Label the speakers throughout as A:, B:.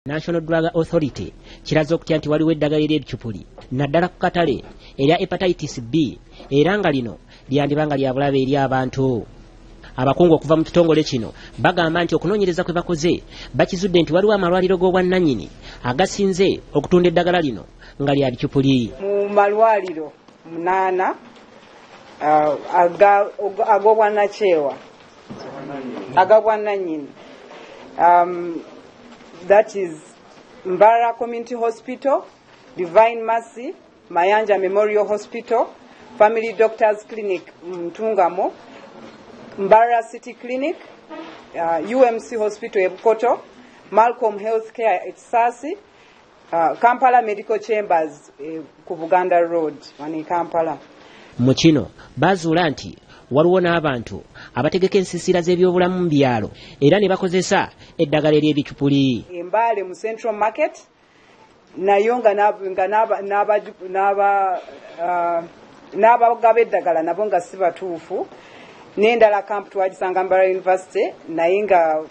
A: National Drug Authority kiraze okutya nti waliwo eddagala ery'ebicupuli naddala ku katale erya Hepatitis B era nga lino lyandiba nga lya bulabe eri abantu. Abakungu okuva mu kitongole kino bagamba nti okunoonyereza kwe bakoze bakizudde nti waliwo amalwaliro g'obwannannyini agasinze okutunda eddagala lino nga lya bicupuli.
B: Mu malwaliro 8 ag'obwannakyewa, ag'obwannannyini, that is Mbarara Community Hospital, Divine Mercy, Mayanja Memorial Hospital, Family Doctors Clinic Ntungamo, Mbarara City Clinic, UMC Hospital Ebukoto, Malcolm Healthcare at Sasi, Kampala Medical Chambers ku Buganda Road wano e Kampala.
A: Mu kino bazuula nti waliwo n'abantu abategeka ensiisira z'ebyobulamu mu byalo era ne bakozesa eddagala ery'ebicupuli.
B: Embaale mu Central Market nayo nga n'abagaba eddagala nabo nga si batuufu. N'endala camp twagisanga Mbarara University, naye nga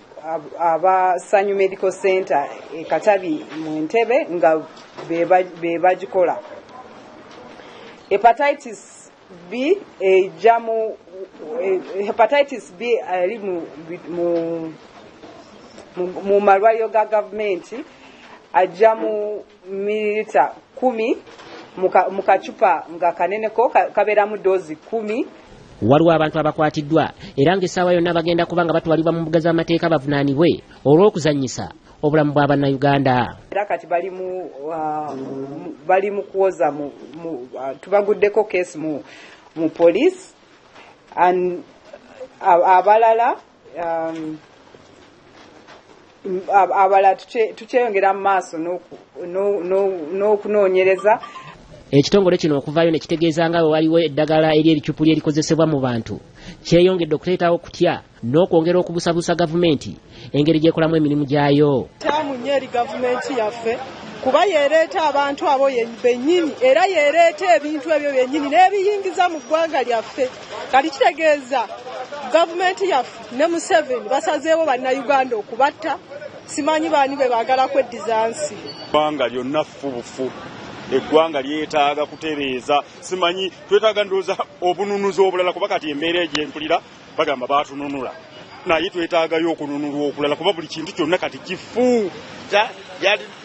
B: aba Sanyu Medical Center e Katabi mu Entebbe nga be bagikola. Hepatitis B ejja mu hepatitis B eri mu malwaliro ga gavumenti, ajja mu mililita 10 mu kacupa nga kaneneko, kabeeramu doozi 10.
A: Waliwo abantu abakwatiddwa era ng'essaawa yonna bagenda kuba nga batwalibwa mu mbuga z'amateeka bavunaanibwe olw'okuzannyisa obulamu bwa Bannayuganda.
B: Era kati bali mu kuwoza, tubaguddeko case mu police and abalala tukyeyongera mu maaso n'okunoonyereza.
A: Ekitongole kino okuvaayo ne kitegeeza nga bwe waliwo eddagala ery'ebicupuli erikozesebwa mu bantu kyeyongedde okuleetawo okutya n'okwongera okubusabusa gavumenti engeri gy'ekolamu emirimu gyayo.
C: Kyamu nnyo eri gavumenti yaffe, kuba yeereeta abantu abo bennyini era yeereeta ebintu ebyo byennyini n'ebiyingiza mu ggwanga lyaffe. Kati kitegeeza gavumenti yaffe ne Museveni basazeewo Bannayuganda okubatta. Simanyi baani be baagala kweddiza nsi.
D: Eggwanga lyonna ffubufu, eggwanga lyetaaga kutereeza. Simanyi twetaaga, ndowooza obununuzi obulala, kuba kati embeera egyempulira bagamba baatununula, naye twetaagayo okununulwa okulala, kuba buli kintu kyonna kati kifu.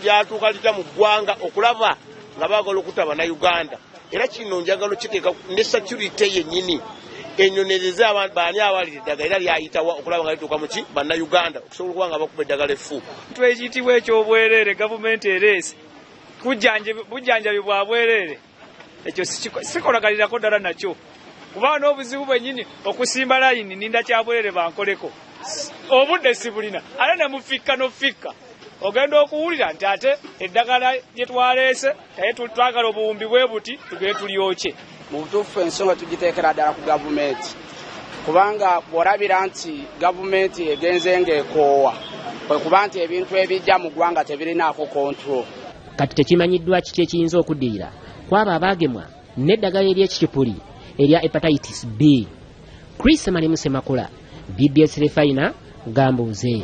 E: Lyatuuka litya mu ggwanga okulaba nga baagala okutta Bannayuganda? Era kino njagala okiteeka ne security yennyini enyonereze abantu baani awalira eddagala era lyayitawa okulaba nga lituuka muki Bannayuganda okusobola okuba nga bakuba eddagala effu.
F: Ekiyitibwa ekyobwereere, gavumenti ereese bujjanjabi bwa bwereere, ekyo sikolaganirako ddala nakyo, kubanga n'obuzibu bwennyini okusimba layini ninda kyabwereere bankoleko, obudde sibulina, ate ne mufikka n'ofikka ogenda okuwulira nti ate eddagala lye twaleese naye twagala obuwumbi bwe buti tugende tulyokye.
G: Mu butuufu ensonga tugiteekera ddala ku gavumenti, kubanga bw'olabira nti gavumenti egenze ng'ekoowa, kwe kuba nti ebintu ebijja mu ggwanga tebirinaako control.
A: Kati tekimanyiddwa kiki ekiyinza okuddirira kwabo abaagemwa n'eddagala ery'ekicupuli erya Hepatitis B. Chris Malimu Semakula, BBS Refina, Gambuuze.